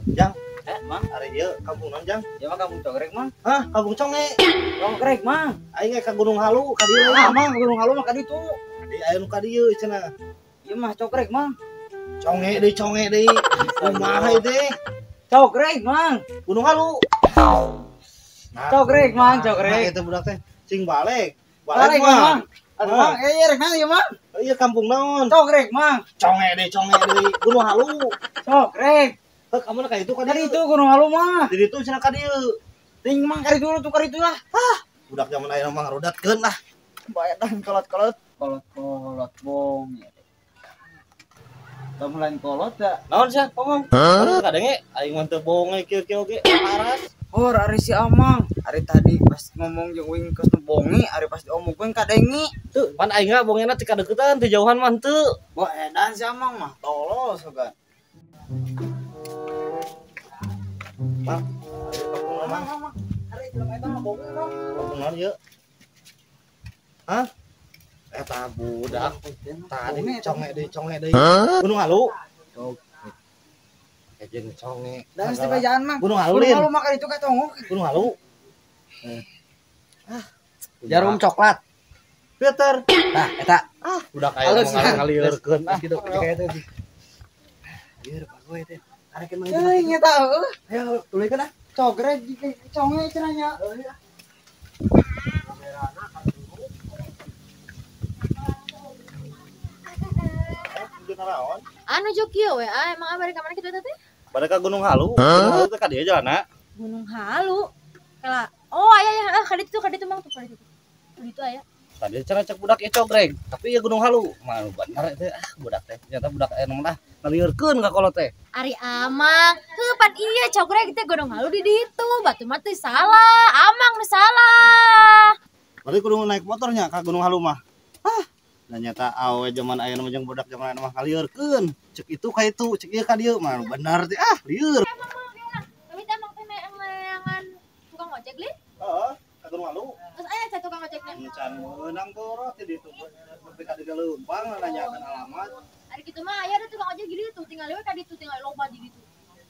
Jang, Mang, ari ieu kampung naon, Jang? Ya mah kampung Cogrek, Mang. Hah, kampung Conge. Cogrek, Mang. Aing ka Gunung Halu ka dieu. Ah, Mang, Gunung Halu mah ka ditu. Di aya nu ka dieu cenah. Ieu mah Cogrek, Mang. Conge deui, conge deui. Kumaha ieu teh? Cogrek, Mang. Gunung Halu. Nah, Cogrek, Mang, nah, cogrek. itu budak teh cing balik. Balik, Balik, Mang. Mang. Aduh, Mang, rek naon ieu, Mang? Iya kampung naon? Cogrek, Mang. Conge deui, Gunung Halu. Cogrek. Heh, kamu ka itu ka Ka dieu. ditu Gunung Halu mah. Di ditu cenah ka dieu. Ting Mang ka ditu tuh ka ditu lah. Hah, budak zaman ayeuna mah ngarudatkeun lah. Baedan kolot-kolot, kolot-kolot bong. Kamu lain kolot ya? Naon sia ngomong? Hah? Kadenge aing mah teu bonge kieu-kieu oge aras. Oh, ari si Amang. Ari tadi pas ngomong jeung uing geus nu bonge, ari pas diomongkeun kadenge. Teu, pan aing mah bongena teu kadeuketan, teu jauhan mah teu. Wah, edan si Amang mah tolol sogan. Mang, kampung naon, Mang? Ari jelema eta mah bonge, Mang. Kampung naon ieu? Hah? Eta budak tadi conge deui. Gunung Halu. Jeung conge. Dan mesti bejaan, Mang. Gunung Halu. Gunung Halu mah ka ditu ka tongok. Gunung Halu. Ah. Jarum coklat. Peter. Nah, eta. Ah, budak aya ngalieurkeun ah gitu. Kayak teh. Ieu bagus teh. Tarekeun mah. Euy, nya tah heuh. Ayo tuluykeun ah. Cogrek conge cenah nya. Anu jo kieu we, ah emang bari ka mana kitu eta teh? Bari ka Gunung Halu. Gunung Halu teh ka dieu jalanna. Gunung Halu. Kala. Oh, aya ya, ah ka ditu Mang tuh ka ditu. Ka ditu aya. Tadi cenah cek budak ieu Cogrek, tapi ieu Gunung Halu. Mah bener teh ah budak teh. Ternyata budak aya nu mah ngalieurkeun ka kolot teh. Ari Amang, heuh pan ieu Cogrek teh Gunung Halu di ditu, batu mah teh salah. Amang nu salah. Berarti kudu naik motornya ka Gunung Halu mah. Ah, dan nyata awe zaman ayeuna mah jeung budak zaman ayeuna mah ngalieurkeun. Cek itu ka itu, cek ieu ka dieu mah bener teh ah lieur. Tapi teh emang teh neangan tukang ojek li? Heeh, ka Gunung Halu. Terus aya cah tukang ojeknya. Can meunang toro teh ditu nepi ka dieu leumpang nanyakeun alamat. Ari kitu mah aya da tukang ojek di ditu, tinggal we ka ditu, tinggal loba di ditu.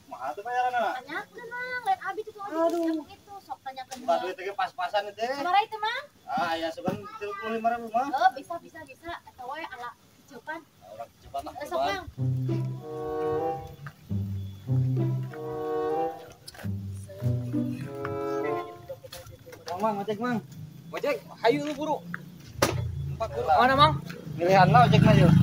Kumaha teh bayaranna? Tanyakeun Mang, lain abi tukang ojek itu sok tanyakeun. Buka duit teh pas-pasan teh. Sabaraha itu Mang? Ah, aya seban 35.000 mah. Oh, bisa bisa bisa. Eta we ala kecepan. Urang kecepan lah. Sok Mang. Mang, ojek Mang. Ojek, hayu lu buru. Empat buru. Mana Mang? Pilihan lah ojek mah yeuh.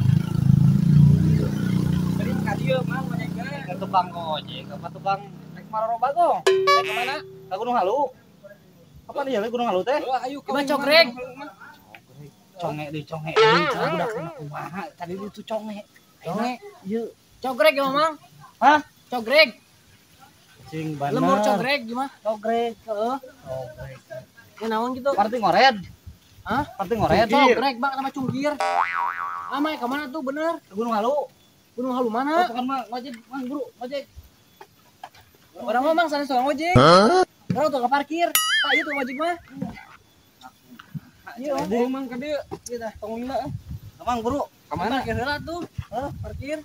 Beri ka dieu Mang ojekna. Ke tukang ojek apa tukang Rek maroro bagong. Rek ka mana? Ka Gunung Halu. Kapan ieu Gunung Halu teh? Heuh, hayu ka Cogrek. Conge deui, conge deui. Budak kumaha tadi itu conge. Conge ieu. Cogrek ya Mang? Hah? Cogrek. Cing bener. Lemur cogrek gimana? Cogrek, heeh. Cogrek. Ya naon gitu? Parti ngored. Hah? Parti ngored. Cogrek Bang sama cungkir. Ah, mai ka mana tuh bener? Ke Gunung Halu. Gunung Halu mana? Oh, bukan mah ngojek, Mang buru, ngojek. Orang mah Mang sana soal ngojek. Orang tuh ke parkir. Pak ieu tuh ngojek mah. Iya, Mang ka dieu. Ieu tah tongongna. Mang buru, ka mana? Parkir heula tuh. Heuh, parkir.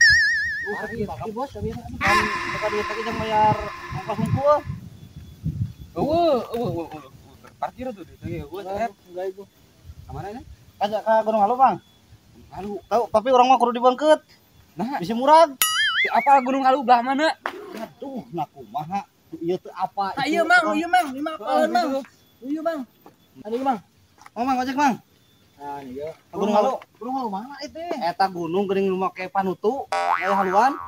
Parkir, parkir bos, tapi buka duit lagi jangan bayar ongkos hungkul. Eueuh, eueuh, eueuh. Parkir tuh duit eueuh, enggak itu. Ka mana nya? Ka Gunung Halu, Bang. Halu. Tahu, tapi orang mah kudu dibangkeut. Nah, bisa murah. Apa Gunung Halu belah mana? Aduh, nah kumaha? Ieu teu apa? Nah, iya Mang, iya Mang, ieu mah apaleun Mang. Iya Mang. Anu ieu Mang. Oh, Mang ojek, Mang. Nah, iya. Gunung Halu. Gunung Halu mana itu? Eta gunung geuning nu make panutu, aya haluan.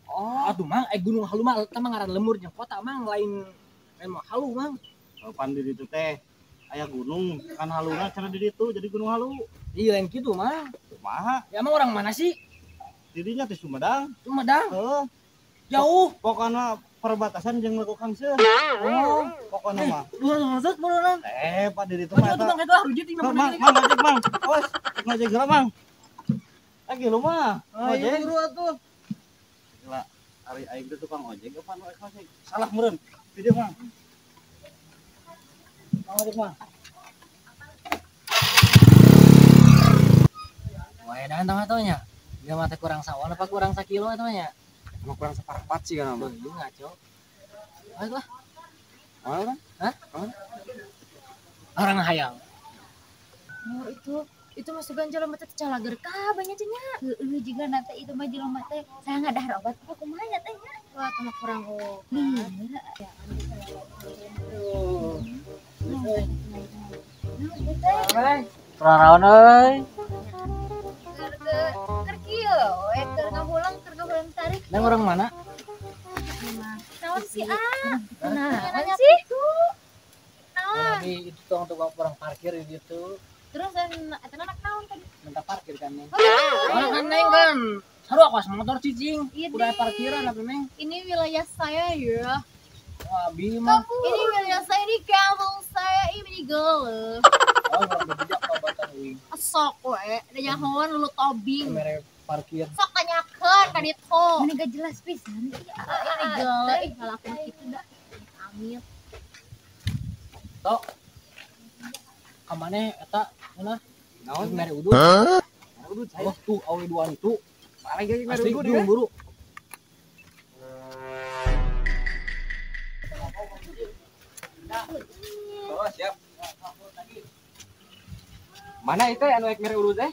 Oh, aduh Mang, Gunung Halu mah eta mah ngaran lemur jeung kota Mang, lain lain mah halu Mang. Oh, pan di ditu teh aya gunung, kan haluna cenah di ditu jadi Gunung Halu. Iya lain kitu Mang. Kumaha? Ya emang orang mana sih? Dirinya teh Sumedang. Sumedang. Heeh. Jauh. Pokona perbatasan jeung Legok Hangseur. Oh, pokona mah. Maksud beneran. Pak di ditu mah. Tuh Bang eta rujit di mana? Mang, mang ojek Mang. Awas, ngojek heula Mang. Lagi lu mah. Ngojek buru atuh. Gila, ari aing teh tukang ojek apa nu ojek? Salah meureun. Di dieu Mang. Mang ojek Mang. Wah, edan tah nya. Dia mah teh kurang sawan apa kurang sakilo eta nya? Emang kurang seperempat sih kan mah. Lu ngaco. Ayo lah. Orang? Hah? Orang hayang. Oh, itu masuk ganjel mah teh calager kabeh nya nya. Heueuh jiga na teh itu mah jelema teh saya ngadahar obat apa kumaha nya teh nya. Wah, mah kurang obat. Iya. Kurang euy. Keur kieu we keur ngahulang tarik. Neng orang mana? Naon sih ah? Naon sih? Naon? Tapi itu tong tukang orang parkir gitu. Terus eta anak naon tadi? Minta parkir kan Neng. Orang kan Neng kan. Sarua kuas motor cicing. Udah parkiran apa Neng? Ini wilayah saya ya. Wah, Bima. Ini wilayah saya, ini kampung saya, ini geuleuh. Oh, orang bejak obatan uing. Sok we, da nyahoan lu tobing. Mere parkir. Sok tanyakeun ka ditu. Ini gak jelas pisan. Ini geuleuh ih ngalakuin kitu da. Amit. Tok. Kamane eta mana? Naon mere udud. Mere udud saya. Oh, tuh awe duaan itu. Paling ge mere udud ya. Buru. Oh, siap. Mana itu anu rek mere udud teh?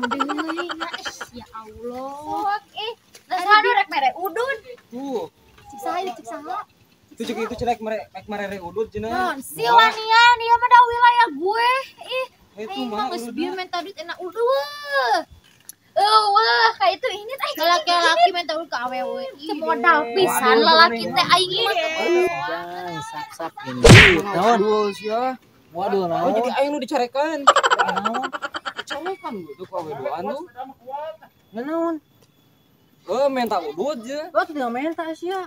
Deui, ya Allah. Sok ih. Nah, saha rek mere udud? Tuh. Cik saha ieu cik saha? Itu cek itu cerek mere udud cenah. Non, si wanian ieu mah da wilayah gue. Ih, itu aing mah mah geus udud. bieu minta duit enak udud. Eueuh, ka itu ini teh Laki-laki minta udud ka awewe. Teu modal pisan lalaki teh aing mah. Jang, sap-sap ini. Naon? Waduh sia. Waduh, Oh, naon? jadi aing nu dicarekan. Naon? Dicarekan gitu ku awe duaan tuh. Naon? Oh, minta udud je. Oh, tidak minta sia.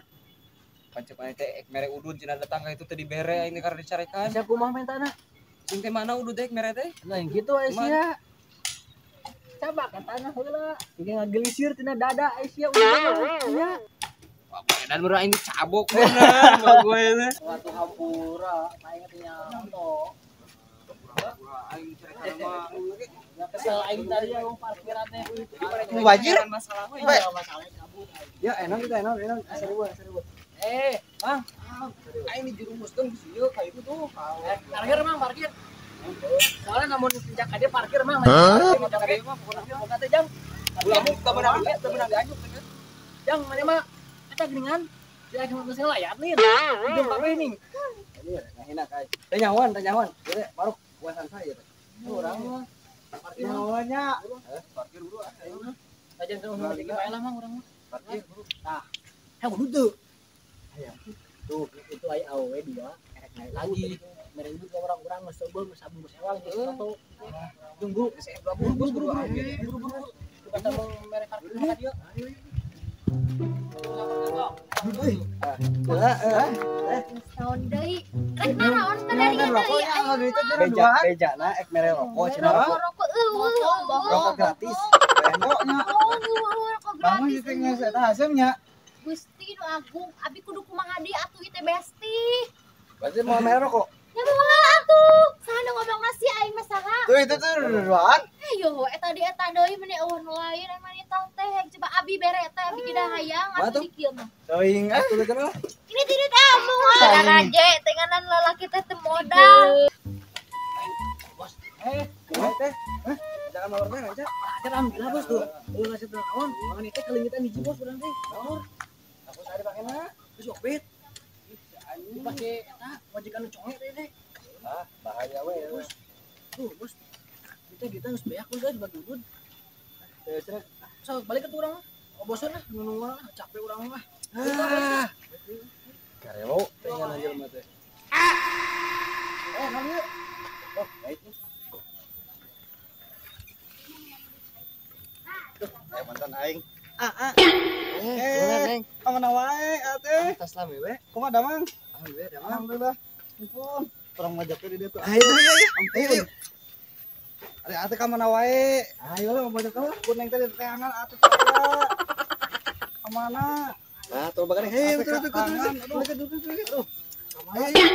Pancep aing teh ek mere udud cenah datang ka itu teh dibere aing teh karena dicarekan. Sia kumaha mintana? Cing teh mana udud teh ek mere teh? Nah, yang gitu sia. Coba ka tanah heula. Ieu ngagelisir tina dada sia udah. Sia. Wah, dan meureun aing dicabok bener mah gue teh. Waktu hampura, aing teh nyato. Aing dicarekan mah. Ya kesel aing tadi ya parkiran teh. Mubajir? Masalah we. Masalahnya kabur aing. Ya enak kita enak enak seru seru. Bang, Aing dijerumuskeun ku sieu ka itu tuh. Parkir mang, parkir. Soalnya namun puncak dia parkir mang. Puncak dia mah pokoknya teh jang. Ulah muk teu meunang teu meunang dianjuk teh. Jang mana mah eta geuningan. Dia cuma geus layat nih. Hidup kabeh nih. Ngahina kai. Teh nyawan, teh nyawan. Ieu maruk puasan saya teh. Urang mah parkir Nyawannya. Parkir buru ah. Aja teu nu lagi bae lah mang urang mah. Parkir buru. Tah. Heh kudu teu. Tuh, itu ai awewe dia erek naik lagi. Mere udud ka urang-urang geus seubeuh geus sabung geus ewang geus foto. Tunggu, buru buru buru buru buru. Kita mau mere parkir ka dieu. Naon deui? Rek naraon ka dari ieu deui aing mah. Beja, beja na ek mere rokok cenah rokok. Rokok eueuh. Rokok gratis. Rokoknya. Oh, rokok Bangun gratis. sih geus eta hasemnya. Gusti nu agung, abi kudu kumaha deui atuh ieu teh besti. Berarti mau mere rokok. Ya moal atuh. Saha nu ngomong nasi aing mah saha? Tuh itu tuh duaan. Ayo, eta di eta deui meni eueuh nu lain emang eta teh coba abi bere teh abi kida hayang atuh di kieu mah. Teuing ah tuh lah. Ini tidak tamu ah. Raje teh nganan lalaki teh teu modal. Bos, Kumaha teh? Hah? Jangan mawar teh aja. Ajar alhamdulillah bos tuh. Eueuh ngasih teu naon. Mangan teh kaleungitan hiji bos urang teh. Naon? Aku sehari pakena. Terus opet. Dipake eta majikan nu conge teh teh. Ah, bahaya we. Bos. Tuh, bos. Kita geus beak bos dibagi udud. Terus So, balik ke urang mah. Oh, bosan lah, nunggu urang lah, capek urang mah. Ah. Karelo teh ngan jelema teh. Eh, naon ieu? Oh, baik. Tuh, mantan aing. Ah, ah. Eh, Kamana wae atuh? Tas lami we. Kumaha damang? Alhamdulillah damang. Alhamdulillah. Ampun, urang ngajaknya di dieu tuh. Ayo ayo ayo. Ampun. Ari atuh ka mana wae? Ayo lah mau ke Kuning teh diteangan atuh saya. Ka mana? Nah, tolong bakar. Hei, Atuh betul ka betul tangan. betul. Aduh, Betul betul betul. Ayo.